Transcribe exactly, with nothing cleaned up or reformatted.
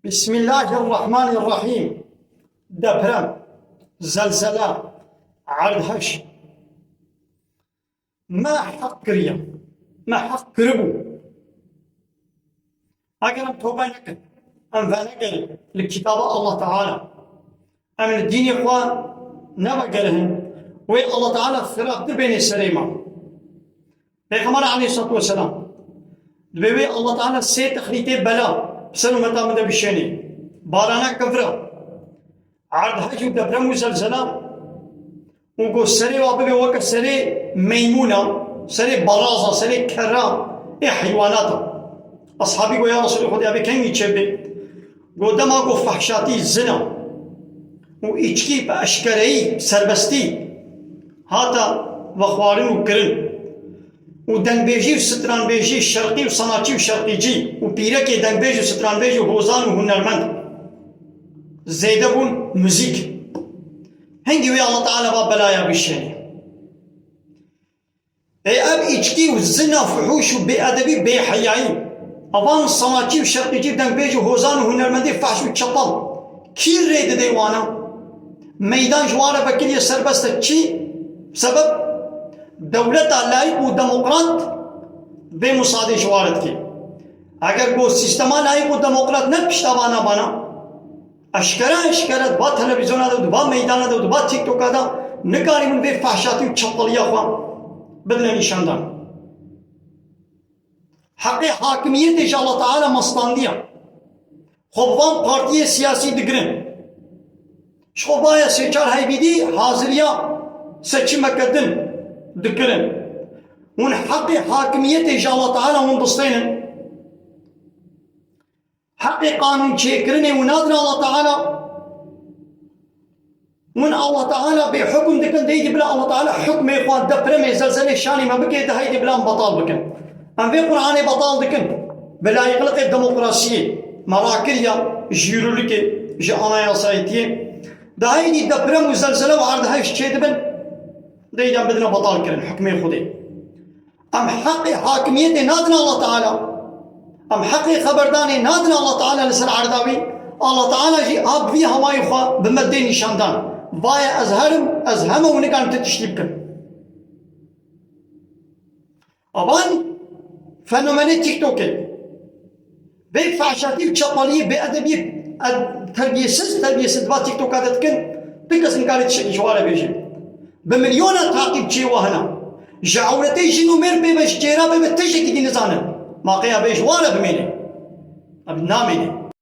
Bismillahirrahmanirrahim. Deprem, zelzele, erdhej. Me heq kiriye. Me heq kiribû. Eger em tobe nekin, em venegerin li kitaba Allah Teala, em li dînê xwe nevegerihîn, wê Allah Teala xirabtir bêne serê me. Pêxember aleyhissalatu vesselam dibê wê Allah Teala sê texlîtê bela bi ser ummeta min de bişênê. Barana kevra, erdhej û deprem û zelzela û got serê wa bibe weke serê meymûna, serê balaza, serê kera ê heywanata. Ashabî got ya Resulê Xwedê, ev ê kengî çêbe? Got dema got fehşatî, zina û îçkî bi eşkereyî, serbestî hate vexwarin û kirin û dengbêjî û stranbêjî şerqî û sanatçî û şerqîcî û pîrekê dengbêj û stranbêj û hozan û hunermend zêde bûn, muzîk. Hingî wê Allah Teala va belaya bişêne. Ê ev îçkî û zina, fuhûş û bêedebî, bêheyayî, evan sanatçî û şerqîcî, dengbêj û hozan û hunermendê fehş û çepel, kî rê dide wana? Meydan ji wan re vekiriye serbest e. Çi sebeb? Dewleta layîk û demokrat bê musadê ji wan re dike. Eger ku sîstema layîk û demokrat ne pişta vana bana, eşkere eşkere di va televîzyona de, di va meydana de, di va TikToka de nikarîbin vê fehşatî û çepeliya xwe bidine nîşandan. Heqê hakimiyetê ji Allah Teala me standiye. Xwe bi van partiyê siyasî digirin. Ji xwe vaya sê çar heybîdî haziriya seçimeke din dikirin. Hûn heqê hakimiyetê ji Allah Teala hûn distênin. Heqê qanûn çêkirinê û nadin Allah Teala. Hûn Allah Teala bê hukm dikin, deydî bila Allah Teala hukmê xwe, depremê, zelzelê şanê me bike, de heydî bila em betal bikin. Em vê Qur'anê betal dikin. Bi layîqlikê demokrasiyê me rakiriya, ji yûrûlikê, ji anayasayetiyê. De heydî deprem û zelzele û erdhej çêdibin, deydî em bidine betal kirin hukmê Xwedê. Em heqê hakimiyetê nadin Allah Teala. Em heqê xeberdanê nadin Allah Teala li ser erda wî. Allah Teala jî a bi vî hewayê xwe bi me dê nîşandan. Vaye ez herim, ez heme û nikarim ti tiştî bikim. Avan fenomenê TikTokê. Vê fehşatî û çepaliyê, bêedebiyê, ed-, terbiyesiz, terbiyesiz va TikToka de dikin, ti kes nikare tiştekî ji wan re bêje. Bi milyona taqîbçiyê wa hene. Ji ewretê jin û mêr pê ve, ji çêra pê ve tiştekî dî nizanin. Ma qey ev ê ji wan re bimêne? Ev namêne.